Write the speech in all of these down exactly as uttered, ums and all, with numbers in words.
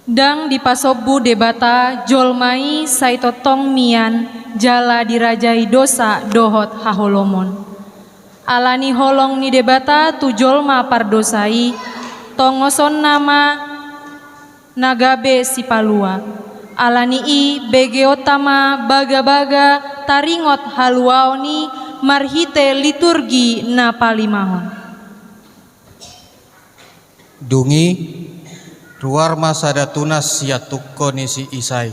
Ndang dipasombu Debata jolma i sai tongtong mian jala dirajai dosa dohot haholomon. Ala ni holong ni Debata tu jolma pardosa i, tongosonna ma na gabe sipalua. Ala ni i begeonta ma bagabaga taringot haluaon i marhite liturgi na palimahon. Dung i, ruar ma sada tunas sian tungko ni si Isai,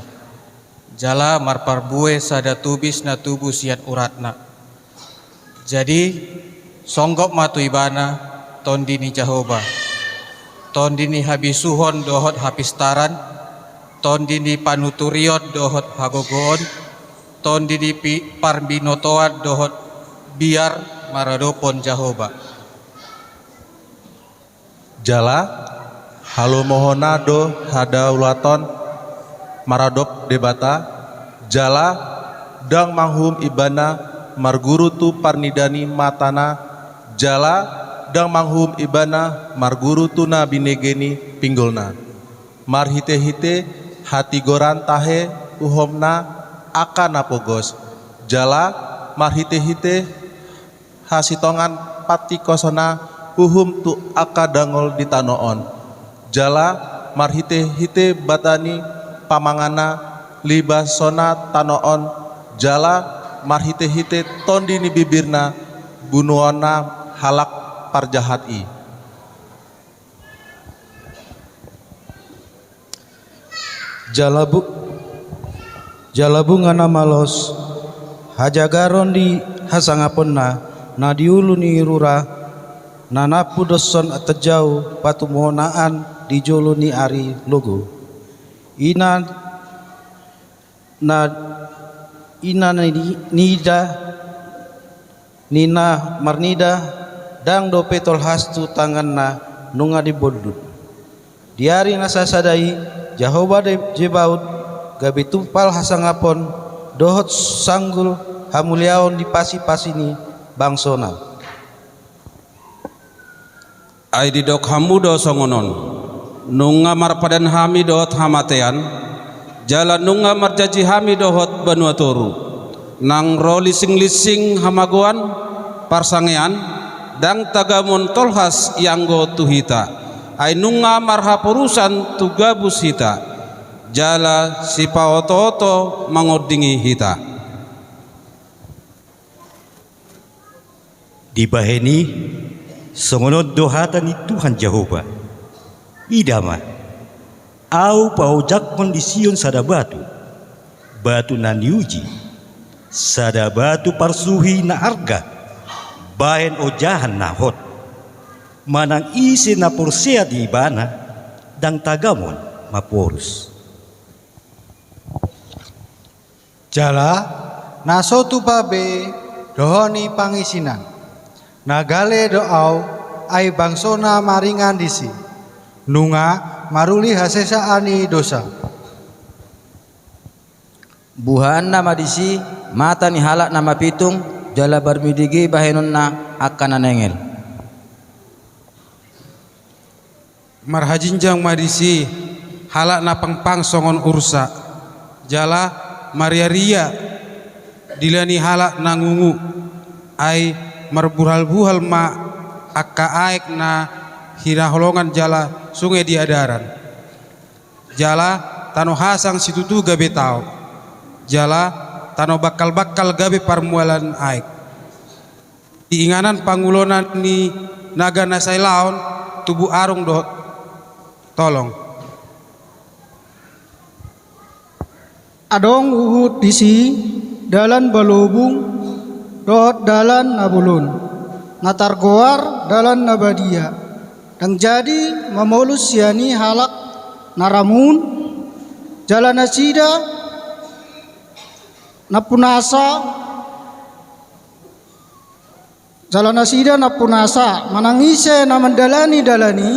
jala marparbue sada tubis na tubu sian uratna. Jadi, songgop ma tu ibana Tondi ni Jahowa, Tondi ni habisuhon dohot hapistaran, Tondi ni panuturion dohot hagogoon, Tondi ni pi-, parbinotoan dohot biar maradophon Jahowa. Jala halomohonna do hadaulaton maradop Debata, jala ndang manguhum ibana marguru tu parnida ni matana, jala ndang manguhum ibana marguru tu na binege ni pinggolna. Marhitehite hatigoran tahe uhumna angka na pogos, jala marhitehite hasitongan pantingkosonna uhum tu angka dangol di tano on. Jala marhitehite bata ni pamanganna libasonna tano on, jala marhitehite tondi ni bibirna bunuonna halak parjahat i. Jala bu-, jala bunga na malos, hajagaron di hasangaponna, na di ulu ni rura, na nampu doshon tenjau patumonaan di jolo ni ari logo. Ina na, ina ni, nida, ni na marnida, ndang dope tolhas tu tanganna nunga dibondut. Di ari na sasada i, Jahowa de-, Zebaot, gabe tumpal hasangapon, dohot sanggul hamuliaon di pasipasi ni bangsona. Ai didok hamu do songon on: Nunga marpadan hami dohot hamatean, jala nunga marjanji hami dohot banua toru. Nang ro lisinglinsing hamagoan, parsangean, ndang tagamon tolhas ianggo tu hita, ai nunga marhaporusan tu gabus hita, jala sipaotooto mangondingi hita. Dibahen i, songon on do hata ni Tuhan Jahowa: Ida ma, Ahu paojakhon di Sion sada batu, batu na niuji, sada batu parsuhi na arga, bahen ojahan na hot. Manang ise na porsea di ibana, ndang tagamon maporus. Jala na so tupa be do hot ni pangisinan. Na gale do ahu, ai bangsona maringan disi. Nunga maruli hasesaan ni dosa. Buhaanna ma disi mata ni halak na mapitung, jala marbinege bahenonna angka na nengel. Marhajinjang ma disi halak na pangpang songon ursa, jala mariaria dila ni halak na ngungu, ai marbuhalbuhal ma angka aek na hinaholongan jala sunge di adaran. Jala tano hasang situtu gabe tao, jala tano bangkalbangkal gabe parmualan aek. Di inganan pangulonan ni naga na sailaon tubu arung dohot tolong. Adong huhut disi dalan balobung dohot dalan na bolon, na targoar dalan na badia. Ndang jadi mamolus sian i halak na ramun, jala nasida nampunasa, jala nasida nampunasa, manang ise na mandalani dalan i,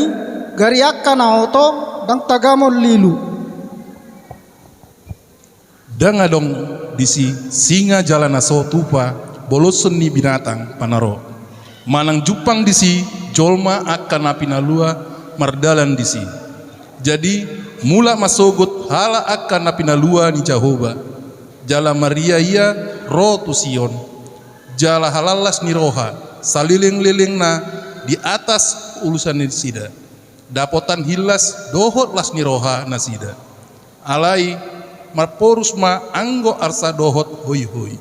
gari angka na oto, ndang tagamon lilu. Ndang adong disi singa jala na so tupa boloson ni binatang panaro, manang jumpang disi jolma angka na pinalua mardalan disi. Jadi, mulak ma sogot halak angka na pinalua ni Jahowa, jala maria ia ro tu Sion, jala halallas ni roha saleleng-lelengna di atas ulusannasida, dapotan hillas dohot las ni roha nasida. Alai marporus ma anggo arsa dohot hoihoi.